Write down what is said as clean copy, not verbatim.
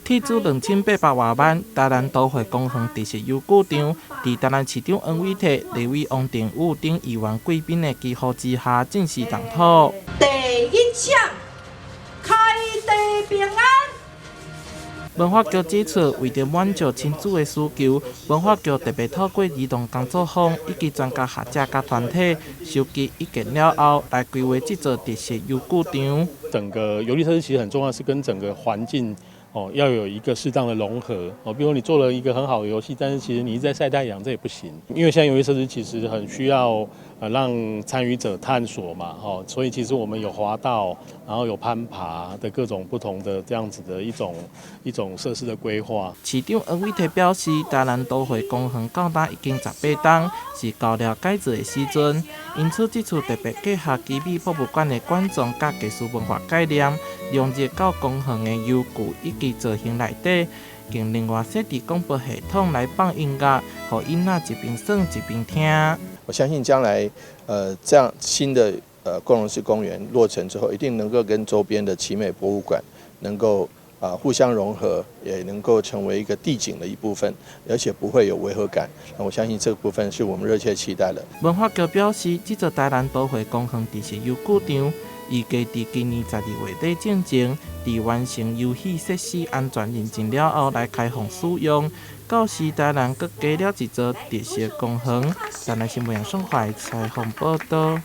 斥資2800外萬，台南都會公園特色遊具場，佇台南市長黃偉哲、立委王定宇等議員貴賓的祈福之下，正式動土。第一槍，開地平安。文化局指出，為著滿足親子的需求，文化局特別透過兒童工作坊以及專家學者佮團體收集意見了後，來規劃這座特色遊具場。整個遊樂設施其實很重要，是跟整個環境哦要有一個適當的融合哦。比如你做了一個很好的遊戲，但是其實你一直在曬太陽，這也不行。因為現在遊樂設施其實很需要讓參與者探索嘛，吼，所以其實我們有滑道，然後有攀爬的各種不同的這樣子的一種設施的規劃。市長黃偉哲表示，台南都會公園到今已經18冬，是到了改造的時陣，因此這次特別結合奇美博物館的館藏佮藝術文化概念，融入到公園的遊具以及造型內底，更另外設置廣播系統來放音樂，予囡仔一邊耍一邊聽。我相信將來，這樣新的共融式公園落成之後，一定能夠跟周邊的奇美博物館能夠互相融合，也能夠成為一個地景的一部分，而且不會有違和感。那我相信這個部分是我們熱切期待的。文化局表示，這座台南都會公園特色遊具場，預計佇今年12月底進前，佇完成遊戲設施安全認證了後，來開放使用。到時台南閣加了一座特色公園。台南新聞楊雙懷採訪報導。